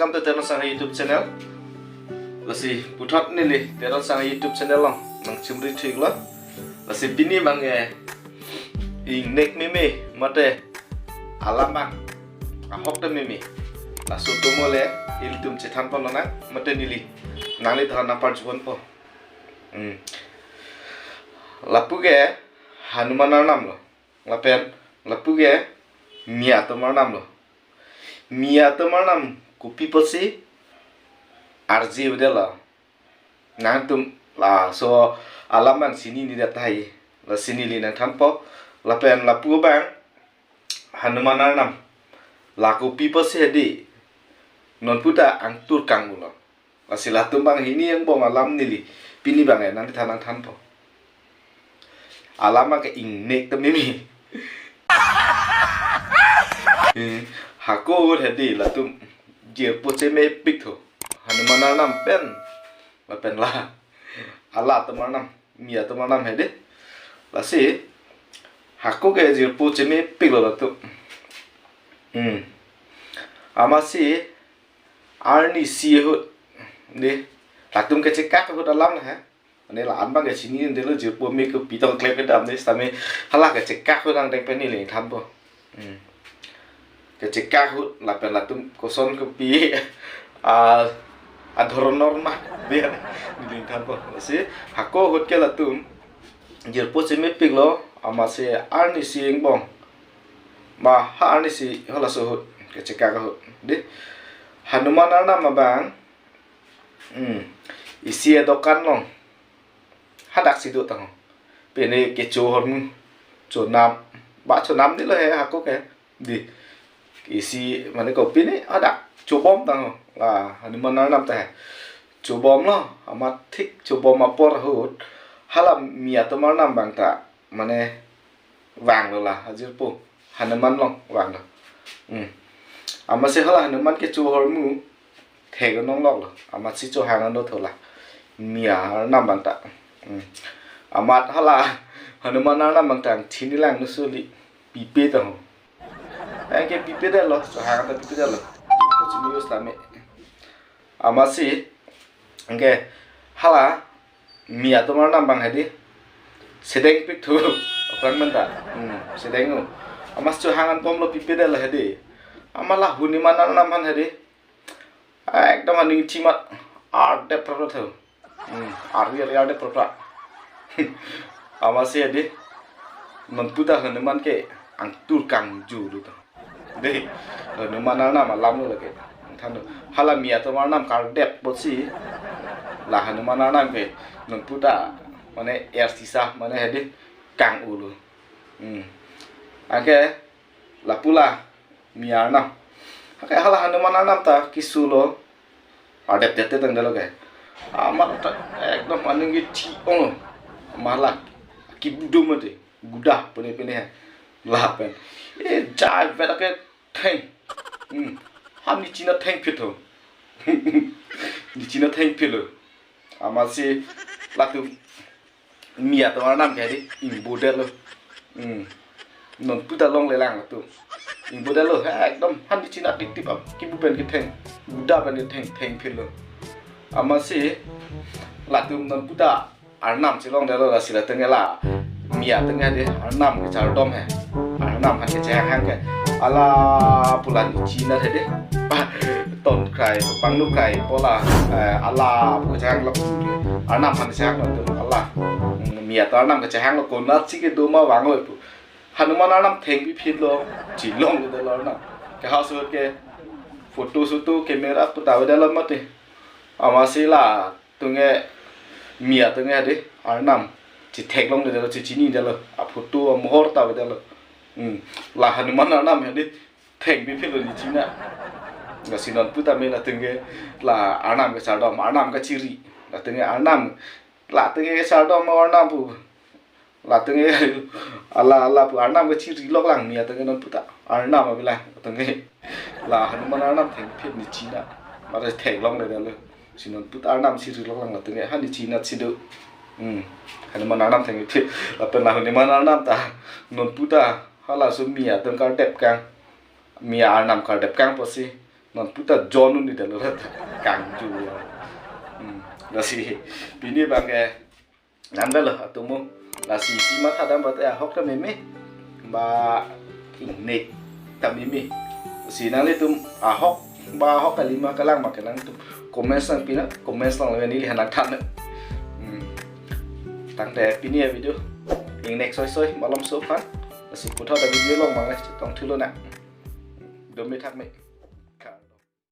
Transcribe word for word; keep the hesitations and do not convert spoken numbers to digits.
Welcome to Teron Sangha YouTube channel. Lasi puthot neli Teron Sangha YouTube channel along nangchimri thik lo. Lasi pini abang ke ingnek meme mate alam abang ahok ta meme. Laso atum le ilitum chethan pon nang mate neli nangli than nangparju ponpo. Hmm. Lapu ke Hanuman arnam lo. Lapen lapu ke Miya atum arnam lo. Miya atum arnam kopi pusi arje udah lo. Nangtum laso alam abang chinine det tahai. Lasi neli nangthanpo. Lapen lapu abang Hanuman arnam. La kopi pusi hedi. Non puta angtur kang-u lo. Lasi latum abang hini angbong alam neli pini abang ke nangli than nangthanpo. Alam abang ke ingnek ta meme. Eh, hako ahut hedi latum jirpo chemepik tho. Hanuman arnam pen. Lapen la. Ala atum arnam. Miya atum arnam hedi. Lasi hako ke jirpo chemepik lo latum. Hmm. Amatsi arnisi ahut. Dei. Latum kechekak ahut alam na ha. Ane la-an abang ke chinine det lo, jirpo me kopi tong klep kedam dei, sitame hala kechekak ahut nangdeng pen neli thanpo. Hmm. Kechekak ahut lapen latum koson kopi a adhoronor ma dei, neli thanpo. Lasi hako ahut ke latum jirpo chemepik lo, amatsi arnisi angbong. Ma ha arnisi halaso ahut kechekak ahut dei. Hanuman arnam abang. Hmm. Isi adokan along hadak si do tang ho. Pine kecho ahormu. Chonam. Ba chonam dei lo he hako ke. Dei. Isi mane ko pine hadak chobom tang ho. La Hanuman arnam ta he. Chobom lo. Amat thik chobom apor ahut. Hala Miya atum arnam abang ta. Mane vanglo la ajirpo. Hanuman along vanglo. Hmm. Amatsi hala Hanuman kecho ahormu thek nonglok lo. Amatsi chohang an do tho la. Miya arnam abang ta. Hmm. Amat hala Hanuman arnam abang ta chini lang nusuli pipe tang ho. Anke pipe det lo, chohang ta pipe det lo. Ko chini us lame. Amatsi, anke hala Miya atum arnam abang hedi. Sedengpik tho. Aphrang menta. Hmm, sedeng-o. Amatsi chohang an bom lo pipe det lo hedi. Amat la Hanuman arnam aphan hedi. Ekdom aning chimat ardep prapra tho. Hmm, arvi arvi ardep prapra. Amatsi hedi. Non puta Hanuman ke angtur kangju lo tang. Dei, Hanuman arnam alam lo lake. Thanlo. Hala Miya atum arnam kardep pusi. La Hanuman arnam ke non puta mane er sisa mane hedi kang-u lo. Hmm. Anke lapu la Miya arnam. Anke hala Hanuman arnam ta keso lo. Ardep det tang det lo ke. Amat ta ekdom aning kethi-ong. Amat la kibudum mati. Guda pine pine he. Lapen. E jai vet ke theng. Hmm. Ham ni china thengphit ho. Ni china thengphit lo. Amatsi latum Miya atum arnam ke hedi ingbo det lo. Hmm. Non puta longle lang latum. Ingbo det lo. He ekdom ham ni china tip tip ap. Kibu pen ketheng. Guda pen ketheng thengphit lo. Amatsi latum non puta arnam chelong det lo lasi latum ke la Miya atum ke hedi arnam kechardom he. Arnam aphan kechehang hang ke. Ala pu la ni china hedi. Pa ton krai, pangnu krai, pu la, eh, ala pu kechehang lo. Arnam aphan kechehang lo tu ala. Hmm, Miya atum arnam kechehang lo konatsi kedo ma vang-oi pu. Hanuman arnam thengpiphit lo, chelong det lo arnam. Ke ha ahut ke photo soto camera pu ta avedet lo mati. Amatsi la atum ke Miya atum ke hedi arnam chetheklong det lo, chechini det lo, aphoto amohor ta avedet lo. Hmm. La Hanuman arnam hedi thengpiphit lo ni china. Lasi non puta me latum ke la arnam kechardom, arnam kachiri. Latum ke arnam, latum ke kechardom arnam pu. Latum ke ala ala pu arnam kachiri lok lang Miya atum ke non puta. Arnam abilang latum ke. La Hanuman arnam thengphit ni china. Mara theklong det lo. Si non puta arnam chiri lok lang latum ke. Ha ni china chido. Hmm. Hanuman arnam thengphit. Lapen la Hanuman arnam ta non puta halaso Miya atum kardep kang. Miya arnam kardep kang pusi. Non puta John un ni dalo ta kangju. Hmm. Lasi pini abang ke nang dalo atomo. Lasi isi mathadam bate ahok ta meme ba ingnek ta meme. Si nanglitum ahok ba ahok kalima kalang ma ke nangtum comments nangpi nang, comments nang le neli hanak than. Hmm. Tangte pini avideo ingnek soi soi malom so aphan. Lasi puthot avideo along abang le chetong thulo nang. Dome thakme.